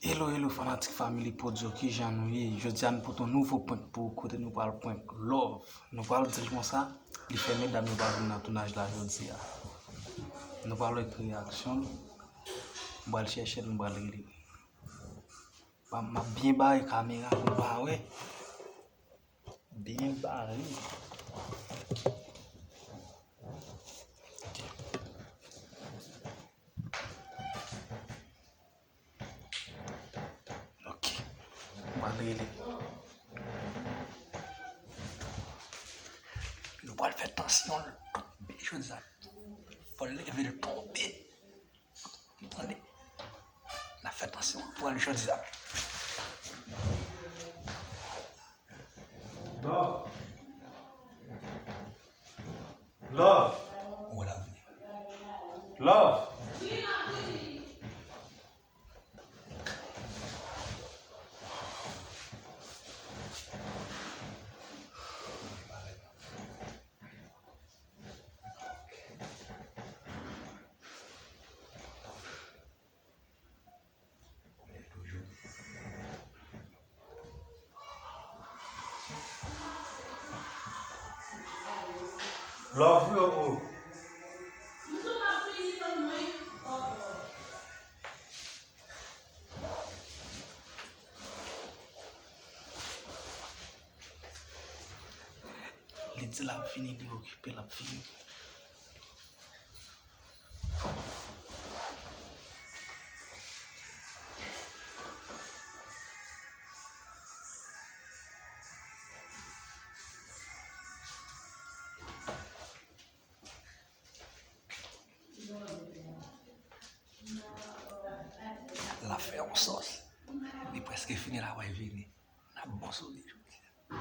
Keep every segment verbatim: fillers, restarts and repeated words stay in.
Hello, hello, fanatik Family Podio, kijan nou ye? Jodi a nou pote yon nouvo prank pou ou, kote nou pral prank Love. Nou pral di l konsa, li fè medam yo pa vin nan tounaj la jodi a. Nou pral wè ki reyaksyon l. M pral chèche l, m pral rele l. M ap byen bare kamera pou nou pa wè. Byen bare. Ok. M pral rele. Nou pral fè tansyon l tonbe jodi a. Fò l leve l tonbe. Tande. N ap fè tansyon pou al jodi a. Love. Love. Love. Love yo, o. Li di l ap vini, li okipe, l ap vini. L ap fè yon sòs. Li prèske fini, l ap vini. N ap bon sou li jodi a.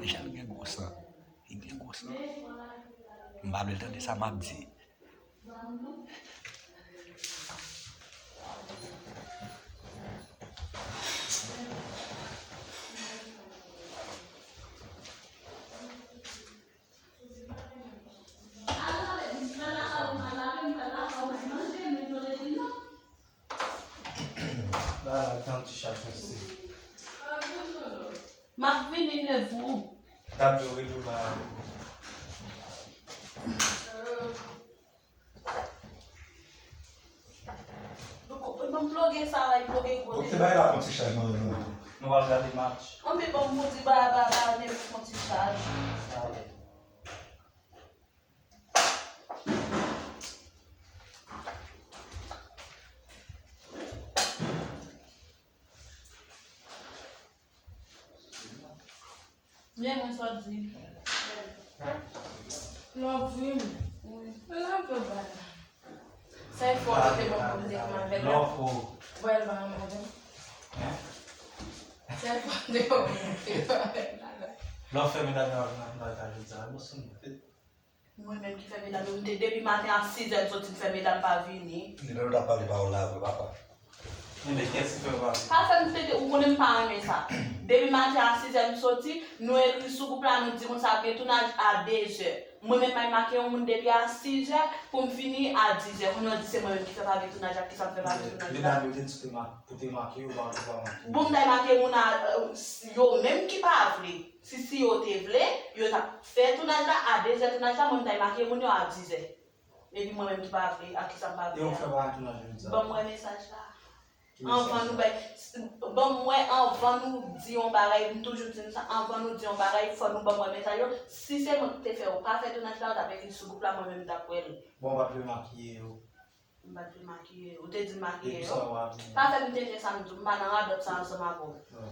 Deja l gen gwo san. Li gen gwo san. M pa vle l tande sa m ap di. Ba, tann ti chat mèsi. M ap vini leve ou. Dam yo rele w la. Ban m ploge sa la, li ploge gwo deja. Ok, bay la pou ti chat nan men w. Nou pral gade match. Anpi ban m pou di ba, ba, ba, ne pou ti chaj. Byen, mwen sot di. Love vim. Wi. Love yo bal. Sèl fwa ou te bon pou m te konn avèk la. Love ou. Bwè l ba mwen avè m. Hein? Sèl fwa ou te bon pou m te konn avèk la. Love fè medam nan nan nan ta jodi a. Bon, sou nou. Mwen menm ki fè medam yo, m te depi maten a sis è m soti m fè medam pa vini. Li menm t ap pale pawòl la vre, papa. Enben, kiyès ki fè w pa vini? Pa fè m tete, ou konnen m pa renmen sa. Depi maten a sis è m soti, nou ekri sou gwoup la, nou di konsa ap gen tounaj a de zè. Mwen menm m al make yon moun depi a sis è pou m fini a diz è. Kounye a w di se mwen menm ki fè pa gen tounaj la, kisa m fè pa gen tounaj la? Medam yo te di pou te make yo, pa pou pa make yo. Bon, m t al make moun a, euh, yo menm ki pa vle. Si, si yo te vle, yo t ap fè tounaj la a de zè tounaj la, mwen m t al make moun yo a diz è. Epi mwen menm ki pa vle, ak kisa m pa vle a? E ou fè pa tounaj jodi a? Ban m wè mesaj la. Ki mesaj sa? Anvan nou bay, ban m wè anvan nou di yon bagay, m toujou di nou sa, anvan nou di yon bagay, fò nou ban m wè mesaj yo. Si se mwen ki te fè ou pa fè tounaj la, ou t ap ekri sou gwoup la, mwen menm m t ap wè l. Bon, ou pa t vle makiye yo? M pa t vle makiye. Ou te di m makiye yo. Epi sa w ap di? Pa fè m tenten sa m di w. M pa nan radòt sa ansanm avè w. Non.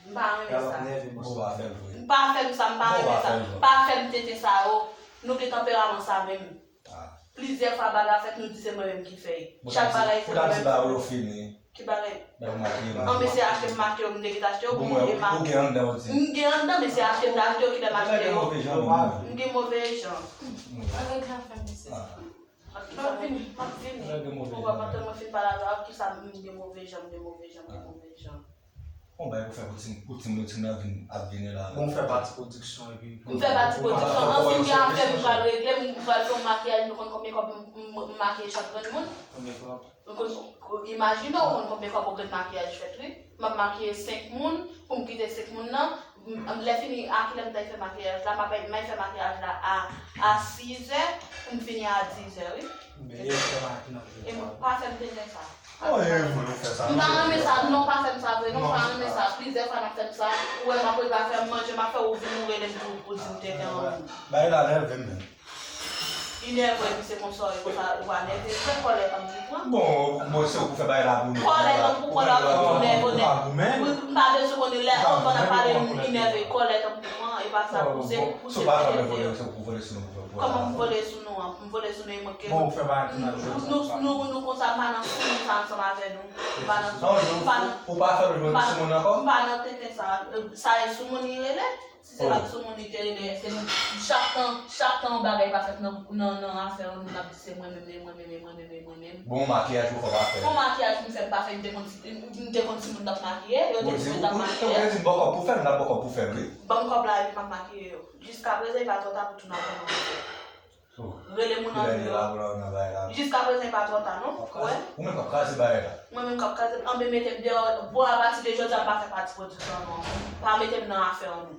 M pa renmen sa. Bon, ou pa fè l vre. M pa fè m sa, m pa renmen sa. Bon, ou pa fè l vre. Pa fè m tenten sa yo. Nou gen tanperaman sa menm. Ah. Plizyè fwa bagay fèt, nou di se mwen menm ki fè l. Chak bagay se mwen menm ki fè l. Ou ta di ba yo fini. Ki bagay? Ba yo makiye yo. An, men se achte m makiye yo, m te gentan achte yo, bon, m gen ma-, ou gen anndan ou di. M gen anndan, men se achte m te achte yo, kilè m achte yo? Ou gen move jan, non? M gen move jan. Bagay ka fè, men se sa. Ah. Ak kisa m ap vini, m ap vini. Ou pa pantan mwen fin pale avè w, ak kisa m gen move jan, m gen move jan, m gen move jan. Bon, bagay pou fè pou tim, pou tim yo, tim nan vin, ap vini la. Bon, fè pati pwodiksyon epi. M fè pati pwodiksyon, an, si m gen afè m pral regle, m pral fè yon makiyaj, nou konn konbyen kòb m, m, m makiye chak grenn moun? Konbyen kòb? Ou konn, imajine w konn konbyen kòb ou gen makiyaj fèt, wi. M ap makiye senk moun, pou m kite senk moun nan, m, lè fini, a kilè m ta fè makiyaj la, m ap, m ap fè makiyaj la a, a sizè, pou m fini a dizè, wi. E m pa fè m te fè sa. Oh, e vre, ou fè sa. M pa renmen sa, non, pa fè m sa vre, non, pa renmen sa. Plizyè fwa n ap fè m sa, ou wè m ap rive a fè m manje, m ap fè ou vin ou rele m pou, pou di m te gen anvi. Bagay la nève m menm. Li nève, misye konsa, e konsa, ou pa nève, se kòlè kòm li pran. Bon, bon, se ou pou fè bagay la pou nou. Kòlè kòm pou kòlè, ou nève, ou nève. M pa bezwen konnen lè, anvan n ap pale, li nève, kòlè kòm li pran, e pa sa, pou se, pou se pete. Kòman m vole sou nou an? M vole sou nou e mwen ke. Bon, ou fè bagay ki mal fè sa. Nou, nou, nou konsa, m pa nan sou moun sa ansanm avè nou. M pa nan, m pa nan, ou pa fè l jwenn sou moun ankò? M pa nan tenten sa. Sa e sou moun li rele? Si se pa t sou moun li te rele, èske nou, chak tan, chak tan yon bagay pa fèt nan, nan, nan afè nou, n ap di se mwen menm, e mwen menm, e mwen menm, e mwen menm. Bon, makiyaj ou fè pa fè. Bon, makiyaj m fè m pa fè, m te konn, m te konn timoun t ap makiye, yo te di m yo t ap makiye. Ou te di m bò kòb pou fè m, n ap bò kòb pou fè m, wi. Ban m kòb la epi m ap makiye yo. Jiskaprezan, e pa twò ta pou tounen avè nou ankò. Rele moun nan biwo. Jiskaprezan, e pa twò ta, non. Ou wè? Ou menm k ap kraze bagay la. Mwen menm k ap kraze, anben mete m deyò. Bon, apati de jodi a, m pa fè pati pwodiksyon an non. Pa mete m nan afè an non.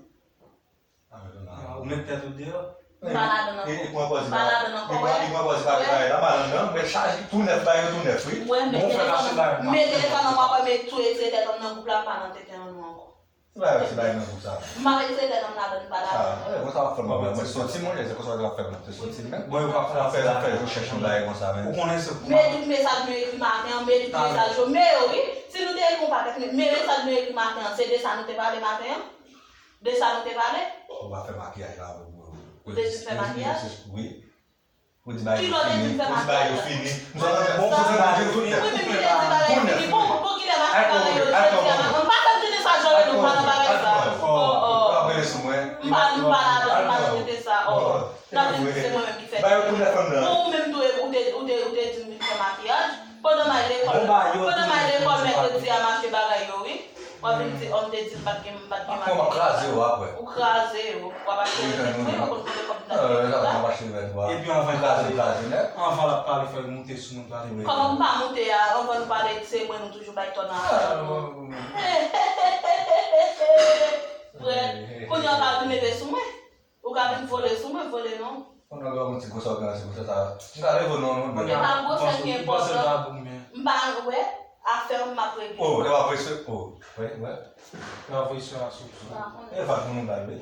Ou met tèt ou deyò. M pa ladan ankò. M pa ladan ankò, wè. Li pran pòz li pa vle bagay la, m al anndan, m met chaje tou nèf, bagay yo tou nèf, wi. Wè, men telefòn nan, men telefòn nan, w ap wè, men tou etire tèt an nan gwoup la, m pa nan tenten an non ankò. Se bagay, se bagay nan gwoup sa. M ap etire tèt an m ladan, m pa ladan. Ah, e, konsa w ap fè m, mwen, mwen se yon timoun, e se konsa w ap fè m, se yon timoun. Bon, yo pa fè sa. Fè, fè, yo chèche yon bagay konsa, men. Ou konnen se pou. Men tout mesaj nou ekri maten an, men tout mesaj yo, men yo, wi. Si nou te ekri yon pakèt, men, men mesaj nou ekri maten an, se de sa nou te pale maten an? De sa nou te pale? Ou pa fè makiyaj la, ou, ou, ou te di fè makiyaj? Wi. Ou di bagay yo fini, ou di bagay yo fini. M sot antre bon, m sot antre tout nèf. Wi, men ki te di bagay yo fini. Bon, bon, kilè m ap fè bagay yo jodi a maten? M pa fè m tete sa, Joel, nou pa nan bagay sa. Oh, oh. Ou ap rele sou mwen. M pa, m pa ladan, m pa nan tete sa. Oh. N ap vin di se mwen menm ki fè. Bagay yo tou nèf anndan. Bon, ou menm tou, ou te, ou te, ou te di m vin fè makiyaj. Pandan m al lekòl, pandan m al lekòl mèkredi a, m achte bagay yo, wi. W ap vin di, o, m te di l pa t gen, m pa t gen makiyaj. Apre, w ap kraze yo apre. Ou kraze yo, w ap achte yo nèt, wi, ou konn kote kòb m t ap mete la. Epi anvan l kraze, kraze nèt. Anvan l ap pale, fò l moute sou mwen, pale. Kòman m pa moute a, anvan nou pale, se mwen nou toujou bay tò nan afè nou. Frè, kounye a w ka vin leve sou mwen. Ou ka vin vole sou mwen, vole non. Ou nan gran moun ti gwosè w gen nan ti gwosè sa. M ka leve w non, non. E pa gwosè ki enpòtan. M pa wè, afè m m ap regle. Oh, lè w ap voye sou, oh, wè, wè. Lè w ap voye sou la sou. E va pou nou bal, wi.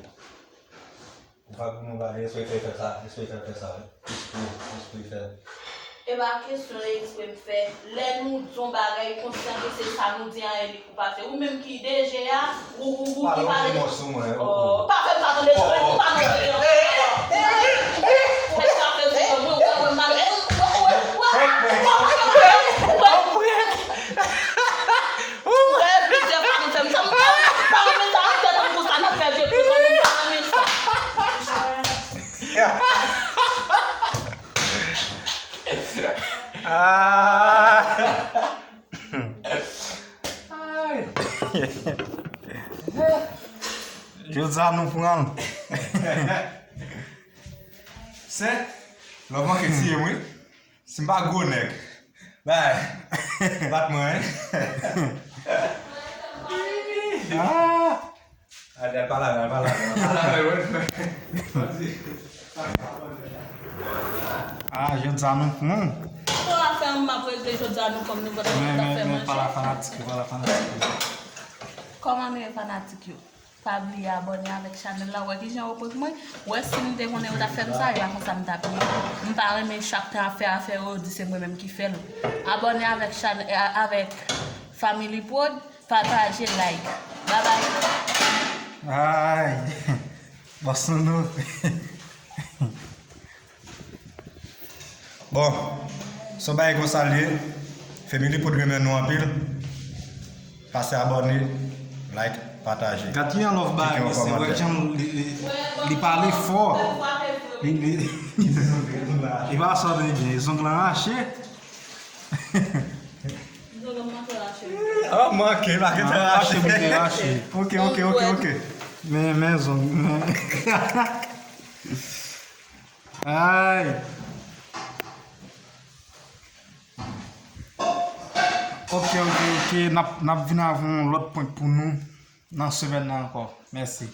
Va pou nou bal, espre fè fè sa, espre fè fè sa, wi. Espre, espre fè. E pa kesyon espre m fè. Lè nou di yon bagay, konsyan ke se sa nou di an e li pou pase. Ou menm ki D J a, ou, ou, ou ki pale. Pale yon ti mo sou mwen, oh, oh. Pa fè m sa tande, Joel, ou pa nan tande. Ou fè sa fè sou mwen, ou wè, ou wè, m pa nan, ou wè, ou wè, ou wè, ou wè, plizyè fwa nou fè m sa, m pa, m pa renmen sa, aktè tankou sa, n ap fè vye prizon, m pa renmen sa. Ah. Ay. Jodi a nou pran l. Se, lòv manke tiye m, wi. Si m pa gwo nèg. Bay. Bat mwen, wi. Ah. Al, al pa la, al pa la, al pa la, wi. Ah, jodi a nou, hmm. Bon, afè m, m ap regle jodi a nou kòm nou vòt nan afè manje. Men, men, men, pa la fanatik yo, pa la fanatik yo. Kòman nou ye fanatik yo? Pa bliye abòne avèk chanèl la, wè kijan yo prank mwen. Wè si m te konnen yo t ap fè m sa, e pa konsa m t ap ye. M pa renmen chak tan afè, afè yo, yo di se mwen menm ki fè l. Abòne avèk chanèl, avèk Family Prod. Pataje, like. Babay. Ay. Bòs nou nou. Bon, se yon bagay konsa l ye. Family Prod renmen nou anpil. Pase abòne, like, pataje. Gad ki jan love bagay mesye, wè jan li, li, li pale fò. Li, li, li pa sòti byen, zong lan rache. Ah, manke, pa gentan rache. Rache, mwen te rache. Ok, ok, ok, ok. Men, men zong, men. Ay. Ok, ok, ok. N ap, n ap vin avè yon lòt prank pou nou nan semèn nan ankò. Mèsi.